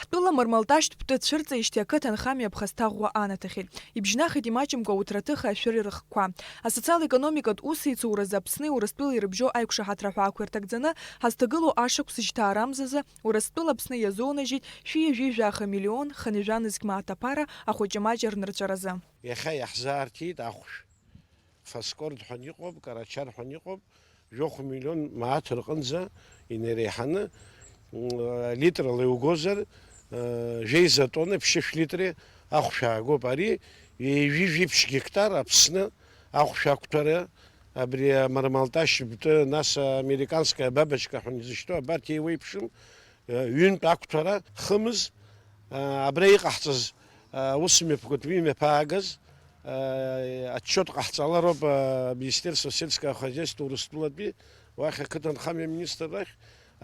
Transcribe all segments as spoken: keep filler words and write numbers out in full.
Ҳтәыла Мармалташьтә бты цәырҵеижьҭеи ақыҭанхамҩа ԥхасҭа ӷәӷәа анаҭахьеит. Ибжьнахит имаҷымкәа ауҭраҭых ашәыра рыхкқәа. Асоциал-економикатә усеицуразы Аԥсни Урыстәылеи рыбжьоу аиқәшаҳаҭра ҳәаақәа ирҭагӡаны ҳазҭагылоу ашықәс жьҭаарамзазы Урыстәыла Аԥсны иазонажьит шәи жәаха миллион хынҩажәа нызқь мааҭ аԥара ахәыҷы-маҷ рнырҵәаразы. Иахьа иаҳзаарҭиит ахәшә. Фаскорд ҳәа иҟоуп, Карачар ҳәа иҟоуп, жәохә миллион мааҭ рҟынӡа инареиҳаны, м, литрала иугозар, э, жәеиза тонна, ԥшьышә литри ахәшә аагоуп. Ари ҩажәи жәиԥшь гектар Аԥсны ахәшә ақәҭәара, абри амармалташь бты, нас американская бабочка ҳәа изышьҭоу абарҭ еиуеиԥшым, э, ҩынтә ақәҭәара хымыз, э, абра иҟаҳҵаз, э, аусмҩаԥгатә имҩаԥаагаз, э, отчет ҟаҳҵалароуп, э, Министерство сельского хозяйства Урыстәылатәи, уахь ақыҭанхамҩа аминистррахь,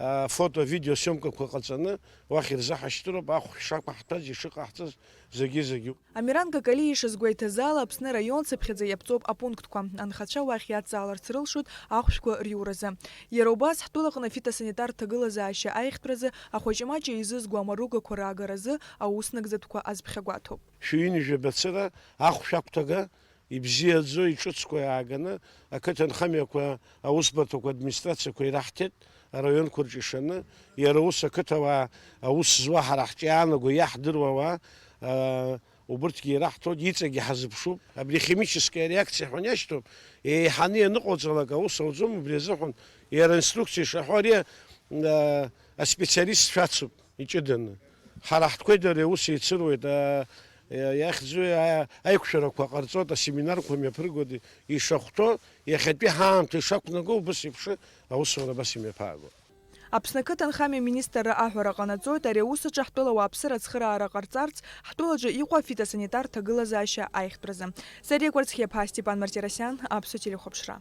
э, фото-видеосъемкақәа ҟаҵаны уахь ирзаҳашьҭыроуп, ахәшә шақәаҳҭәаз, ишыҟаҳҵаз зегьы-зегьы. Амиран Какалиа ишазгәеиҭаз ала, Аԥсны араион цыԥхьаӡа иаԥҵоуп апунктқәа. Анхацәа уахь иадҵааларц рылшоит ахәшәқәа риуразы. Иара убас, ҳтәылаҟны афитосанитар ҭагылазаашьа аиӷьтәразы ахәаҷы-маҷы еизызго амаругақәа раагаразы аус нагӡатәқәа азԥхьагәаҭоуп. Шәи ҩынҩажәа бацыра ахәшә ақәҭага ибзиаӡоу иҿыцқәа иааганы ақыҭанхамҩақәа аусбарҭақәа администрациақәа ираҳҭеит, араионқәа рҿы ишаны, иара ус ақыҭауаа аус зуа ҳара ҳҿы иаанаго иаҳдыруа ауаа, аа, убырҭгьы ираҳҭоит, иҵегьы ҳазыԥшуп. Абри химическая реакциа ҳәа иашьҭоуп, еиҳаны ианыҟауҵалак аус ауӡом, убри азыҳәан иара аинструкциа ишаҳәо ари, аа, аспециалист шәацуп иҷыданы. Ҳара ҳтәқәеи дареи аус еицыруеит, аа, иахьӡу, аа, аиқәшәарақәа ҟарҵоит, асеминарқәа мҩаԥыргоит, ишахәҭоу, иахьатәи ҳаамҭа ишақәнаго, убас еиԥш аусура абас имҩаԥаагоит. Аԥсны ақыҭанхамҩа министрра аҳәара ҟанаҵоит, ари аус аҿы ҳтәыла ауааԥсыра ацхыраара ҟарҵарц, ҳтәылаҿы иҟоу афитосанитар ҭагылазаашьа аиӷьтәразы. Сариа Кәарцхиаԥҳа, Степан Мартиросиан, Аԥсуа телехәаԥшра.